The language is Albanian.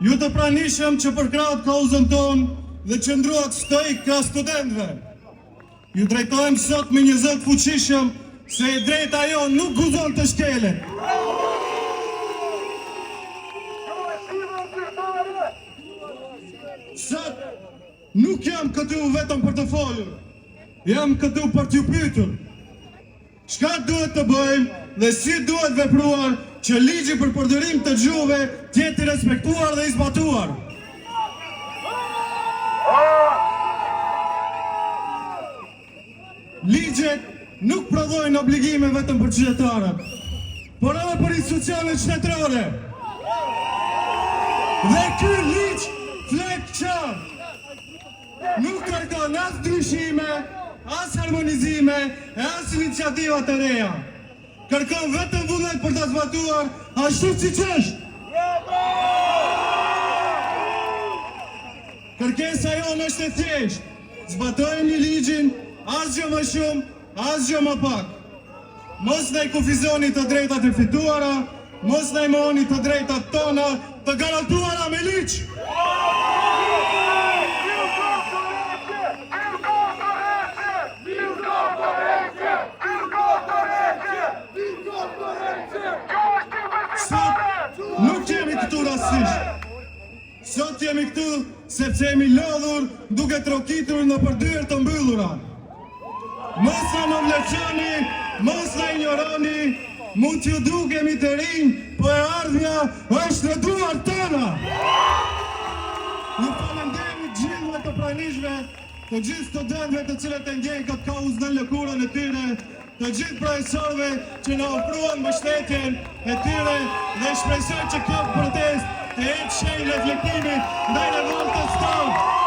Ju të pranishëm që përkrahët kauzën tonë dhe qëndruat stoik krah studentëve. Ju drejtohem sot me një zë të fuqishëm se e drejta jonë nuk guxon të shkelet. Sot nuk jam këtu vetëm për të folur. Jam këtu për t'ju pyetur. Çka duhet të bëjmë dhe si duhet vepruar që ligji për përdorim të gjuhëve të jetë i respektuar dhe i zbatuar? Ligjet nuk prodhojnë obligime vetëm për qytetarët, por edhe për institucionet shtetërore. Dhe ky ligj flet qartë. Nuk kërkon as ndryshime, as harmonizime e as iniciativa të reja. Kërkon vetëm vullnet për ta zbatuar ashtu siç është. Kërkesa jonë është e thjeshtë, zbatojeni ligjin, asgjë më shumë, asgjë më pak. Mos na i kufizoni të drejtat e fituara, mos na i mohoni të drejtat tona të garantuara me ligj. Sot nuk jemi këtu rastësisht. Sot jemi këtu sepse jemi lodhur duke trokitur nëpër dyer të mbyllura. Mos na nënvlerësoni, mos na injoroni, mund t'ju dukemi të rinj, po e ardhmja është në duart tona. Ju falenderit gjithëve të pranishmëve, të gjithë studentëve të cilët e ndjejnë këtë kauzë në lëkurën e tyre, të gjithë profesorëve që na ofruan mbështetjen e tyre dhe shpresoj që kjo protestë të jetë shenjë reflektimi ndaj revoltës tonë.